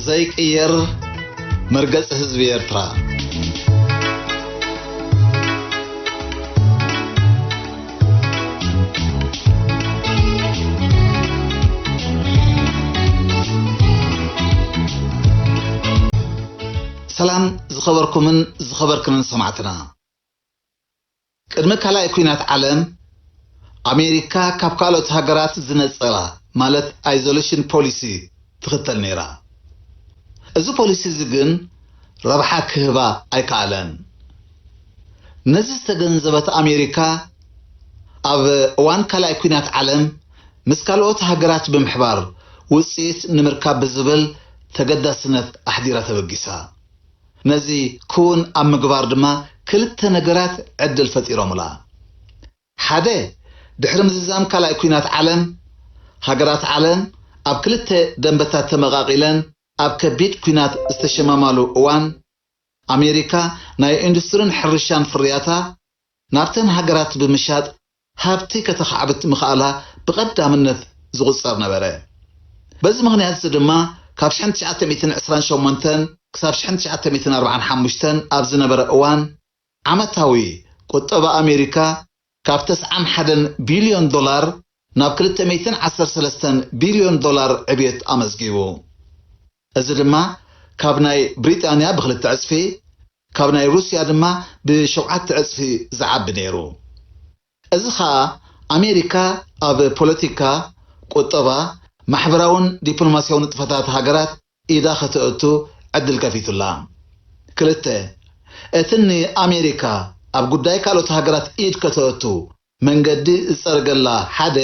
ዘይቅየር መርገጺ ህዝቢ ኤርትራ። ሰላም ዝኸበርኩምን ዝኸበርክንን ሰማዕትና። ቅድሚ ካልኣይ ኲናት ዓለም ኣሜሪካ ካብ ካልኦት ሃገራት ዝነጸላ፣ ማለት ኣይዞሌሽን ፖሊሲ ትኽተል ነይራ። እዚ ፖሊሲ እዚ ግን ረብሓ ክህባ ኣይከኣለን። ነዚ ዝተገንዘበት ኣሜሪካ ኣብ እዋን ካልኣይ ኲናት ዓለም ምስ ካልኦት ሃገራት ብምሕባር ውጽኢት ንምርካብ ብዝብል ተገዳስነት ኣሕዲራ ተበጊሳ። ነዚ ክውን ኣብ ምግባር ድማ ክልተ ነገራት ዕድል ፈጢሮምላ። ሓደ፣ ድሕሪ ምዝዛም ካልኣይ ኲናት ዓለም፣ ሃገራት ዓለም ኣብ ክልተ ደንበታት ተመቓቒለን ኣብ ከቢድ ኲናት ዝተሸማማሉ እዋን፣ ኣሜሪካ ናይ ኢንዱስትሪን ሕርሻን ፍርያታ ናብተን ሃገራት ብምሻጥ ሃብቲ ከተኻዕብት ምኽኣላ ብቐዳምነት ዝቑጸር ነበረ። በዚ ምኽንያት እዚ ድማ ካብ ሽሕን ትሽዓተ ሚእትን ዕስራን ሸሞንተን ክሳብ ሽሕን ትሽዓተ ሚእትን ኣርባዓን ሓሙሽተን ኣብ ዝነበረ እዋን፣ ዓመታዊ ቁጠባ ኣሜሪካ ካብ ተስዓን ሓደን ቢልዮን ዶላር ናብ ክልተ ሚእትን ዓሰርተ ሰለስተን ቢልዮን ዶላር ዕብየት ኣመዝጊቡ። እዚ ድማ ካብ ናይ ብሪጣንያ ብክልተ ዕጽፊ፣ ካብ ናይ ሩስያ ድማ ብሸውዓተ ዕጽፊ ዝዓቢ ነይሩ። እዚ ኸኣ ኣሜሪካ ኣብ ፖለቲካ፣ ቁጠባ፣ ማሕበራውን ዲፕሎማስያውን ንጥፈታት ሃገራት ኢዳ ከተእቱ ዕድል ከፊቱላ። ክልተ፣ እቲ ንኣሜሪካ ኣብ ጉዳይ ካልኦት ሃገራት ኢድ ከተእቱ መንገዲ ዝጸርገላ ሓደ፣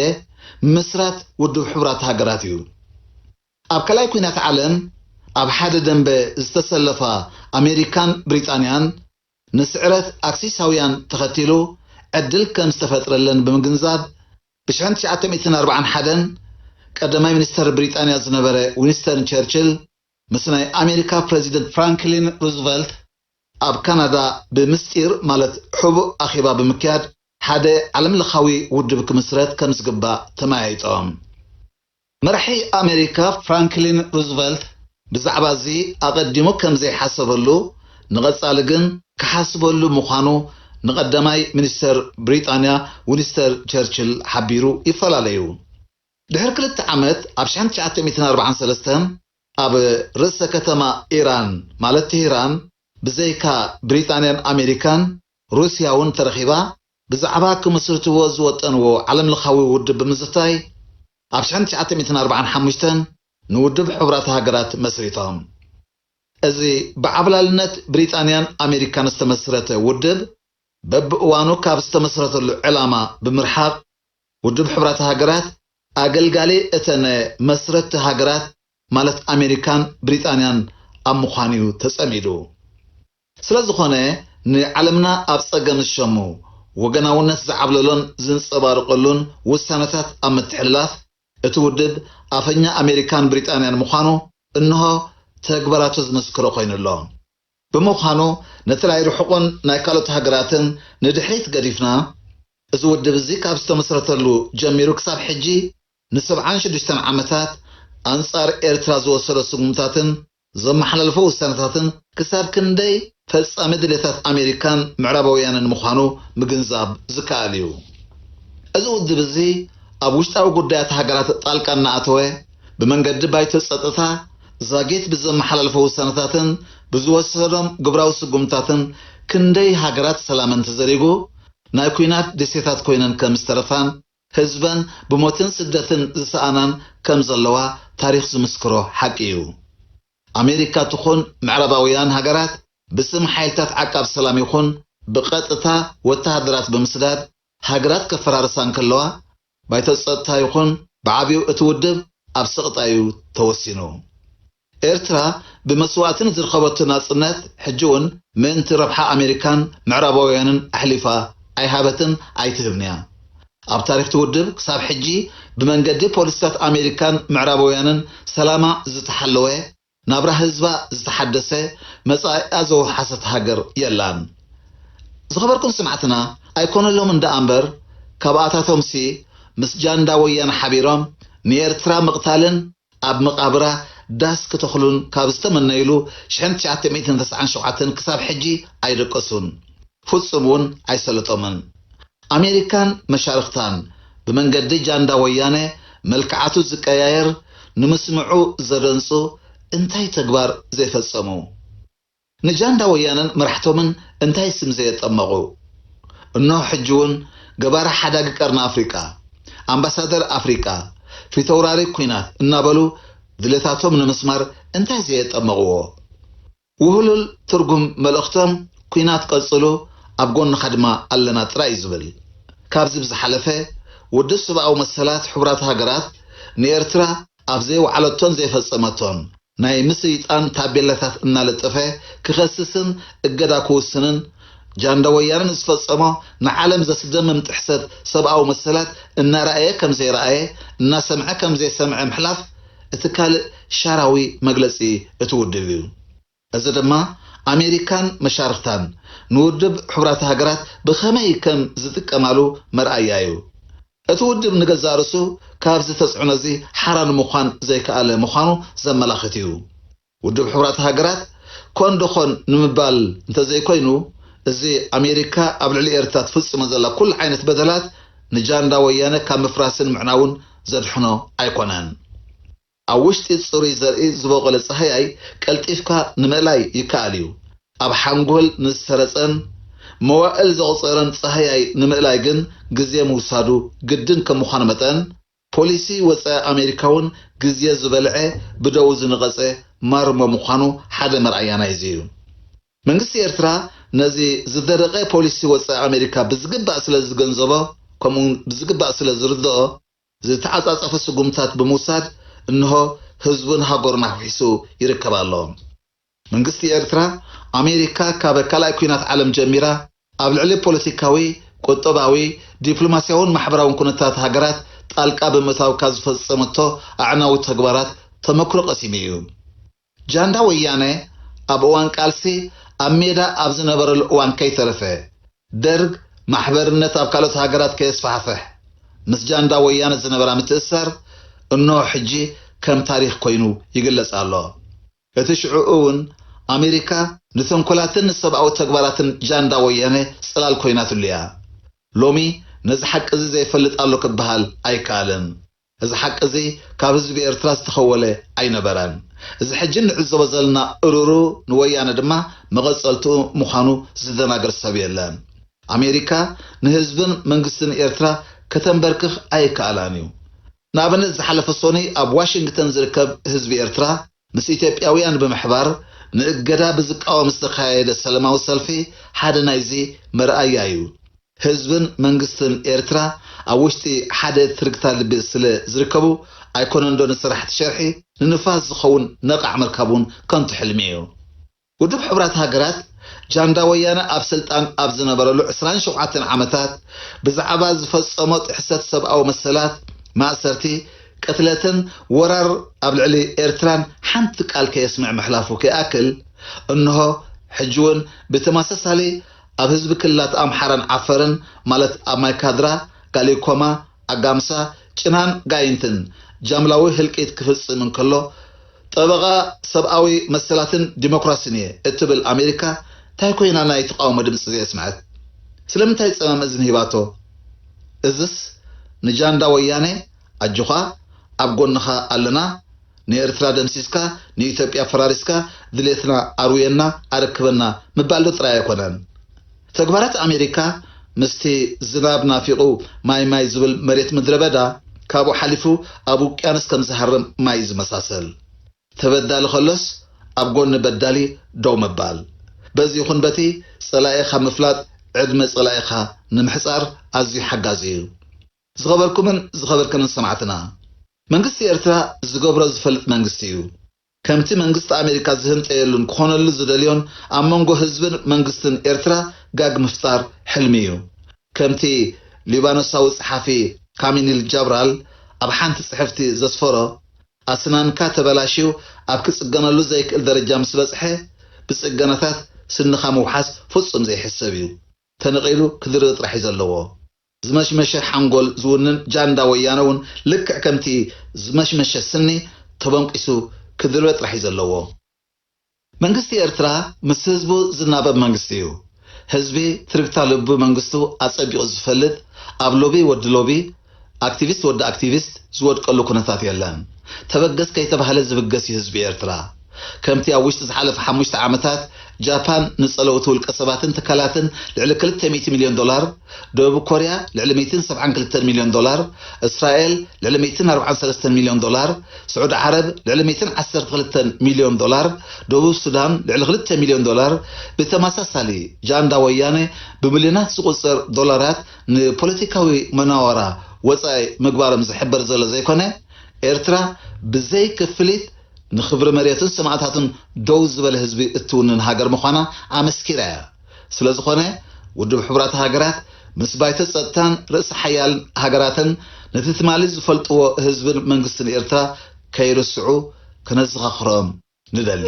ምስራት ውድብ ሕቡራት ሃገራት እዩ። ኣብ ካልኣይ ኲናት ዓለም ኣብ ሓደ ደንበ ዝተሰለፋ ኣሜሪካን ብሪጣንያን፣ ንስዕረት ኣክሲሳውያን ተኸቲሉ ዕድል ከም ዝተፈጥረለን ብምግንዛብ፣ ብ ሽሕን ትሽዓተ ሚእትን ኣርባዓን ሓደን ቀዳማይ ሚኒስተር ብሪጣንያ ዝነበረ ዊንስተን ቸርችል ምስ ናይ ኣሜሪካ ፕረዚደንት ፍራንክሊን ሩዝቨልት ኣብ ካናዳ ብምስጢር፣ ማለት ሕቡእ ኣኼባ ብምክያድ፣ ሓደ ዓለምለኻዊ ውድብ ክምስረት ከም ዝግባእ ተመያይጦም። መራሒ ኣሜሪካ ፍራንክሊን ሩዝቨልት ብዛዕባ እዚ ኣቐዲሙ ከም ዘይሓሰበሉ፣ ንቐጻሊ ግን ክሓስበሉ ምዃኑ ንቐዳማይ ሚኒስተር ብሪጣንያ ዊንስተን ቸርችል ሓቢሩ ይፈላለዩ። ድሕሪ ክልተ ዓመት ኣብ ሽሕን ትሽዓተ ሚእትን ኣርባዓን ሰለስተን ኣብ ርእሰ ከተማ ኢራን፣ ማለት ቴህራን፣ ብዘይካ ብሪጣንያን ኣሜሪካን፣ ሩስያ እውን ተረኺባ፣ ብዛዕባ ክምስርትዎ ዝወጠንዎ ዓለምለኻዊ ውድብ ብምዝታይ፣ ኣብ ሽሕን ትሽዓተ ሚእትን ኣርባዓን ሓሙሽተን ንውድብ ሕቡራት ሃገራት መስሪቶም። እዚ ብዓብላልነት ብሪጣንያን ኣሜሪካን ዝተመስረተ ውድብ፣ በብእዋኑ ካብ ዝተመስረተሉ ዕላማ ብምርሓቕ፣ ውድብ ሕቡራት ሃገራት ኣገልጋሊ እተን መስረትቲ ሃገራት፣ ማለት ኣሜሪካን ብሪጣንያን ኣብ ምዃን እዩ ተጸሚዱ። ስለ ዝኾነ፣ ንዓለምና ኣብ ጸገም ዝሸሙ፣ ወገናውነት ዝዓብለሎን ዝንጸባረቐሉን ውሳነታት ኣብ ምትሕልላፍ፣ እቲ ውድብ ኣፈኛ ኣሜሪካን ብሪጣንያን ምዃኑ እንሆ ተግባራቱ ዝምስክሮ ኮይኑ ኣሎ። ብምዃኑ፣ ነቲ ናይ ርሑቕን ናይ ካልኦት ሃገራትን ንድሕሪት ገዲፍና፣ እዚ ውድብ እዚ ካብ ዝተመስረተሉ ጀሚሩ ክሳብ ሕጂ ንሰብዓን ሽዱሽተን ዓመታት ኣንጻር ኤርትራ ዝወሰዶ ስጉምታትን ዘመሓላለፎ ውሳነታትን ክሳብ ክንደይ ፈጻሚ ድሌታት ኣሜሪካን ምዕራባውያንን ምዃኑ ምግንዛብ ዝከኣል እዩ። እዚ ውድብ እዚ ኣብ ውሽጣዊ ጉዳያት ሃገራት ጣልቃ እናኣተወ፣ ብመንገዲ ባይቶ ጸጥታ ዛጊት ብዘመሓላለፎ ውሳነታትን ብዝወሰዶም ግብራዊ ስጉምታትን ክንደይ ሃገራት ሰላመን ተዘሪጉ ናይ ኲናት ደሴታት ኮይነን ከም ዝተረፋን ህዝበን ብሞትን ስደትን ዝሰኣናን ከም ዘለዋ ታሪኽ ዝምስክሮ ሓቂ እዩ። ኣሜሪካ ትኹን ምዕራባውያን ሃገራት ብስም ሓይልታት ዓቃብ ሰላም ይኹን ብቐጥታ ወተሃደራት ብምስዳድ ሃገራት ከፈራርሳ እንከለዋ፣ ባይቶ ጸጥታ ይኹን ብዓቢኡ እቲ ውድብ ኣብ ስቕታ እዩ ተወሲኑ። ኤርትራ ብመስዋእቲ ንዝረኸበቶ ናጽነት ሕጂ እውን ምእንቲ ረብሓ ኣሜሪካን ምዕራባውያንን ኣሕሊፋ ኣይሃበትን ኣይትህብን እያ። ኣብ ታሪኽ እቲ ውድብ ክሳብ ሕጂ ብመንገዲ ፖሊሲታት ኣሜሪካን ምዕራባውያንን ሰላማ ዝተሓለወ፣ ናብራ ህዝባ ዝተሓደሰ፣ መጻኢኣ ዘወሓሰት ሃገር የላን። ዝኸበርኩም ስማዕትና፣ ኣይኮነሎም እንዳ ኣምበር፣ ካብኣታቶምሲ ምስ ጃንዳ ወያነ ሓቢሮም ንኤርትራ ምቕታልን ኣብ መቓብራ ዳስ ክተኽሉን ካብ ዝተመነይሉ ሽሕን ትሽዓተ ሚእትን ተስዓን ሸውዓተን ክሳብ ሕጂ ኣይደቀሱን። ፍጹም እውን ኣይሰለጦምን። ኣሜሪካን መሻርኽታን ብመንገዲ ጃንዳ ወያነ መልክዓቱ ዝቀያየር፣ ንምስምዑ ዘደንጹ እንታይ ተግባር ዘይፈጸሙ? ንጃንዳ ወያነን መራሕቶምን እንታይ ስም ዘየጠመቑ? እነሆ ሕጂ እውን ገባሪ ሓዳጊ ቀርኒ ኣፍሪቃ፣ ኣምባሳደር ኣፍሪቃ፣ ፊተውራሪ ኲናት እናበሉ ድሌታቶም ንምስማር እንታይ ዘየጠመቕዎ? ውህሉል ትርጉም መልእኽቶም ኲናት ቀጽሉ፣ ኣብ ጎንኻ ድማ ኣለና ጥራይ እዩ ዝብል። ካብዚ ብዝሓለፈ ውድብ ሰብኣዊ መሰላት ሕቡራት ሃገራት ንኤርትራ ኣብ ዘይወዓለቶን ዘይፈጸመቶን ናይ ምስይጣን ታቤላታት እናለጠፈ ክኸስስን እገዳ ክውስንን ጃንዳ ወያነ ንዝፈጸሞ ንዓለም ዘስደምም ጥሕሰት ሰብኣዊ መሰላት እናረኣየ ከም ዘይረኣየ እናሰምዐ ከም ዘይሰምዐ ምሕላፍ እቲ ካልእ ሻራዊ መግለጺ እቲ ውድብ እዩ። እዚ ድማ ኣሜሪካን መሻርኽታን ንውድብ ሕቡራት ሃገራት ብኸመይ ከም ዝጥቀማሉ መርኣያ እዩ። እቲ ውድብ ንገዛእ ርእሱ ካብዚ ተጽዕኖ እዚ ሓራ ንምዃን ዘይከኣለ ምዃኑ ዘመላኽት እዩ። ውድብ ሕቡራት ሃገራት ኮን ዶ ኾን ንምባል እንተዘይኮይኑ፣ እዚ ኣሜሪካ ኣብ ልዕሊ ኤርትራ ትፍጽሞ ዘላ ኩሉ ዓይነት በደላት ንጃንዳ ወያነ ካብ ምፍራስን ምዕናውን ዘድሕኖ ኣይኮነን። ኣብ ውሽጢ ጽሩይ ዘርኢ ዝበቖለ ጻህያይ ቀልጢፍካ ንምእላይ ይከኣል እዩ። ኣብ ሓንጎል ንዝሰረጸን መዋእል ዘቑጸረን ጻህያይ ንምእላይ ግን ግዜ ምውሳዱ ግድን ከም ምዃኑ መጠን፣ ፖሊሲ ወጻኢ ኣሜሪካ እውን ግዜ ዝበልዐ ብደው ዝነቐጸ ማርሞ ምዃኑ ሓደ መርኣያ ናይዚ እዩ። መንግስቲ ኤርትራ ነዚ ዝደረቐ ፖሊሲ ወጻኢ ኣሜሪካ ብዝግባእ ስለ ዝገንዘቦ፣ ከምኡውን ብዝግባእ ስለ ዝርድኦ፣ ዝተዓጻጸፈ ስጉምታት ብምውሳድ እንሆ ህዝቡን ሃገሩን ኣውሒሱ ይርከብ ኣሎ። መንግስቲ ኤርትራ ኣሜሪካ ካብ ካልኣይ ኲናት ዓለም ጀሚራ ኣብ ልዕሊ ፖለቲካዊ፣ ቁጠባዊ፣ ዲፕሎማስያውን ማሕበራውን ኩነታት ሃገራት ጣልቃ ብምእታው ካብ ዝፈጸመቶ ኣዕናዊ ተግባራት ተመክሮ ቀሲሙ እዩ። ጃንዳ ወያነ ኣብ እዋን ቃልሲ ኣብ ሜዳ ኣብ ዝነበረሉ እዋን ከይተረፈ፣ ደርግ ማሕበርነት ኣብ ካልኦት ሃገራት ከየስፋሕፍሕ ምስ ጃንዳ ወያነ ዝነበራ ምትእስሳር እንሆ ሕጂ ከም ታሪኽ ኮይኑ ይግለጽ ኣሎ። እቲ ሽዑ እውን ኣሜሪካ ንተንኮላትን ንሰብኣዊ ተግባራትን ጃንዳ ወያነ ጽላል ኮይናትሉ እያ። ሎሚ ነዚ ሓቂ እዚ ዘይፈልጥ ኣሎ ክበሃል ኣይከኣልን። እዚ ሓቂ እዚ ካብ ህዝቢ ኤርትራ ዝተኸወለ ኣይነበረን። እዚ ሕጂ እንዕዘቦ ዘለና እሩሩ ንወያነ ድማ መቐጸልትኡ ምዃኑ ዝደናገር ሰብ የለን። ኣሜሪካ ንህዝብን መንግስትን ኤርትራ ከተንበርክኽ ኣይከኣላን እዩ። ንኣብነት ዝሓለፈ ሶኒ ኣብ ዋሽንግተን ዝርከብ ህዝቢ ኤርትራ ምስ ኢትዮጵያውያን ብምሕባር ንእገዳ ብዝቃወም ዝተኻየደ ሰላማዊ ሰልፊ ሓደ ናይዚ መርኣያ እዩ። ህዝብን መንግስትን ኤርትራ ኣብ ውሽጢ ሓደ ትርግታ ልቢ ስለ ዝርከቡ ኣይኮነን ዶ ንሰራሕቲ ሸርሒ ንንፋስ ዝኸውን ነቓዕ ምርካብ እውን ከንቱ ሕልሚ እዩ። ውድብ ሕቡራት ሃገራት ጃንዳ ወያነ ኣብ ስልጣን ኣብ ዝነበረሉ ዕስራን ሸውዓተን ዓመታት ብዛዕባ ዝፈጸሞ ጥሕሰት ሰብኣዊ መሰላት፣ ማእሰርቲ፣ ቅትለትን ወራር ኣብ ልዕሊ ኤርትራን ሓንቲ ቃል ከየስምዕ ምሕላፉ ከይኣክል፣ እንሆ ሕጂ እውን ብተመሳሳሊ ኣብ ህዝቢ ክልላት ኣምሓራን ዓፈርን ማለት ኣብ ማይካድራ፣ ጋሊኮማ፣ ኣጋምሳ፣ ጭናን ጋይንትን ጃምላዊ ህልቂት ክፍጽም እንከሎ፣ ጠበቓ ሰብኣዊ መሰላትን ዲሞክራሲን እየ እትብል ኣሜሪካ እንታይ ኮይና ናይ ተቓውሞ ድምጺ ዘየስምዐት? ስለምንታይ ጸማም እዝኒ ሂባቶ? እዝስ ንጃንዳ ወያነ ኣጆኻ ኣብ ጎንኻ ኣለና፣ ንኤርትራ ደምሲስካ ንኢትዮጵያ ፈራሪስካ ድሌትና ኣርውየና ኣረክበና ምባል ዶ ጥራይ ኣይኮነን? ተግባራት ኣሜሪካ ምስቲ ዝናብ ናፊቑ ማይ ማይ ዝብል መሬት ምድረ በዳ ካብኡ ሓሊፉ ኣብ ውቅያኖስ ከም ዝሃርም ማይ እዩ ዝመሳሰል። ተበዳሊ ከሎስ ኣብ ጎኒ በዳሊ ደው ምባል። በዚ ይኹን በቲ ጸላኢኻ ምፍላጥ ዕድመ ጸላኢኻ ንምሕጻር ኣዝዩ ሓጋዚ እዩ። ዝኸበርኩምን ዝኸበርክንን ሰማዕትና፣ መንግስቲ ኤርትራ ዝገብሮ ዝፈልጥ መንግስቲ እዩ። ከምቲ መንግስቲ ኣሜሪካ ዝህንጠየሉን ክኾነሉ ዝደልዮን ኣብ መንጎ ህዝብን መንግስትን ኤርትራ ጋግ ምፍጣር ሕልሚ እዩ። ከምቲ ሊባኖሳዊ ጸሓፊ ካሚኒል ጃብራል ኣብ ሓንቲ ጽሕፍቲ ዘስፈሮ፣ ኣስናንካ ተበላሽዩ ኣብ ክጽገነሉ ዘይክእል ደረጃ ምስ በጽሐ፣ ብጽገናታት ስንኻ ምውሓስ ፍጹም ዘይሕሰብ እዩ። ተነቒሉ ክድርቢ ጥራሕ እዩ ዘለዎ። ዝመሽመሸ ሓንጎል ዝውንን ጃንዳ ወያነ እውን ልክዕ ከምቲ ዝመሽመሸ ስኒ ተበንቂሱ ክድልበ ጥራሕ እዩ ዘለዎ። መንግስቲ ኤርትራ ምስ ህዝቡ ዝናበብ መንግስቲ እዩ። ህዝቢ ትርግታ ልቢ መንግስቱ ኣጸቢቑ ዝፈልጥ፣ ኣብ ሎቢ ወዲ ሎቢ፣ ኣክቲቪስት ወዲ ኣክቲቪስት ዝወድቀሉ ኩነታት የለን። ተበገስ ከይተባህለ ዝብገስ እዩ ህዝቢ ኤርትራ። ከምቲ ኣብ ውሽጢ ዝሓለፈ ሓሙሽተ ዓመታት ጃፓን ንጸለውቲ ውልቀ ሰባትን ትካላትን ልዕሊ ክልተ ሚእቲ ሚልዮን ዶላር፣ ደቡብ ኮርያ ልዕሊ ሚእትን ሰብዓን ክልተን ሚልዮን ዶላር፣ እስራኤል ልዕሊ ሚእትን ኣርባዓን ሰለስተን ሚልዮን ዶላር፣ ስዑዲ ዓረብ ልዕሊ ሚእትን ዓሰርተ ክልተን ሚልዮን ዶላር፣ ደቡብ ሱዳን ልዕሊ ክልተ ሚልዮን ዶላር፣ ብተመሳሳሊ ጃንዳ ወያነ ብሚልዮናት ዝቑጸር ዶላራት ንፖለቲካዊ መናወራ ወጻኢ ምግባሮም ዝሕበር ዘሎ ዘይኮነ፣ ኤርትራ ብዘይ ክፍሊት ንኽብሪ መሬቱን ሰማእታቱን ደው ዝበለ ህዝቢ እትውንን ሃገር ምዃና ኣመስኪራ እያ። ስለ ዝኾነ፣ ውድብ ሕቡራት ሃገራት ምስ ባይቶ ጸጥታን ርእሰ ሓያል ሃገራትን ነቲ ትማሊ ዝፈልጥዎ ህዝብን መንግስትን ኤርትራ ከይርስዑ ከነዘኻኽሮም ንደሊ።